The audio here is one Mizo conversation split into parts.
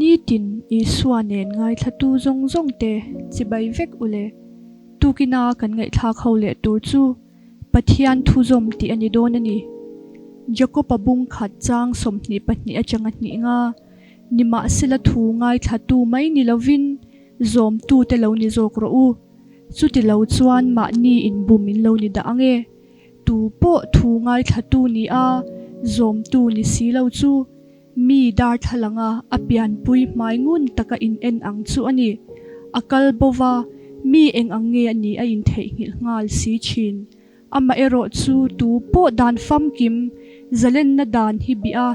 Nitin Isua nen ngaithlatu zawng zawng te chibai vek ule. Tukina kan ngaihthlak ho leh tur chu Pathian thuzawm tih a ni dawn a ni. Jakob-a bung khat chang 22 atanga hnih nga, Nimahsela thu ngaithlatu mai ni lovin zawmtute lo ni zawk rawh u. Chuti lo chuan mahni inbum in lo ni dah ang e. Tu pawh thu ngaithlatu ni a, zawmtu ni si lo chu mi darthlalanga a pianpui hmai ngun taka in en ang chu a ni. A kal bo va, mi eng ang nge a nih a intheihnghilh nghal si thin. Amaherawh chu tu pawh dan famkim zalenna dan hi bih a,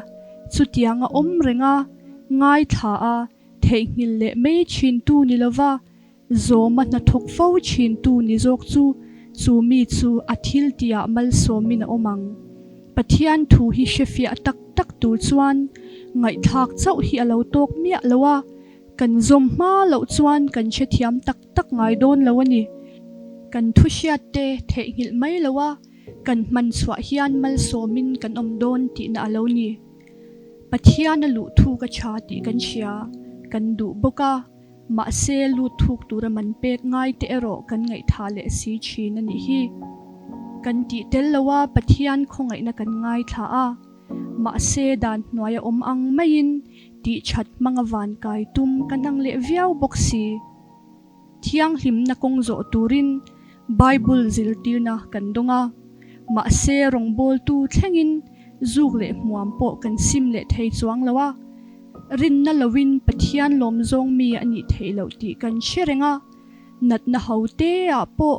chutiang a awm reng a, ngaithla a, theihnghilh leh mai thintu ni lova, Zawma hnathawk fo thintu ni zawk chu chu mi chu a thil tihah malsawmin a awm ang. Pathian thu hi hrefiah tak tak tur chuan ngaihthlak chauh hi a lo tawk miah lo a, kan zawm hma loh chuan kan hrethiam tak tak ngai dawn lo a ni. Kan thu hriat te theihnghilh mai lo a, kan hman chhuah hian malsawmin kan awm dawn tihna a lo ni. Pathian a luh thuk a tha tih kan hria, kan duh bawk a. Mahse, lut thuk tura man pek ngai te erawh kan ngaihthah leh si thin a nih hi. Kan tih tel lo a, Pathian khawngaihna kan ngaithla a. Mahse, dan hnuaia awm ang maiin tih that hmanga van kai tum kan ang leh viau bawk si. Thianghlimna kawng zawh turin Bible zirtirna kan dawng a. Mahse, rawngbawltu thlengin zuk leh hmuam pawh kan sim leh thei chuang lo a. Rinna loin Pathian lawm zawng mi a nih theih loh tih kan hre reng a, natna ho te ah pawh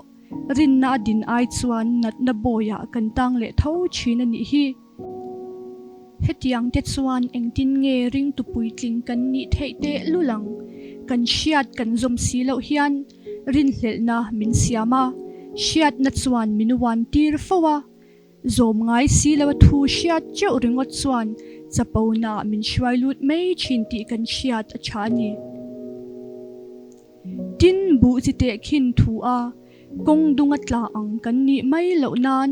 rinna a din ai chuan natna bawiah kan tang leh tho thin a nih hi. Hetiang te chuan engtin nge ringtu puitling kan nih theih teh lul ang? Kan hriat kan zawm si loh hian rinhlelhna min siam a, hriatna chuan min uan tir fo a, Zawm ngai si lo a thu hriat teuh ringawt chuan chapona min hruai lut mai thin tih kan hriat a tha a ni. Tin, buh chi teh khin thu a kawng dunga tla ang kan nih mai loh nan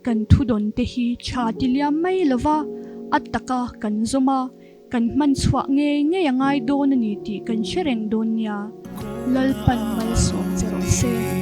kan thudawn te hi tha ti liam mai lova a taka kan zawm a, Kan hman chhuah ngei ngei a ngai dawn a ni tih kan hre reng dawn nia. Lalpan malsawm che rawh se.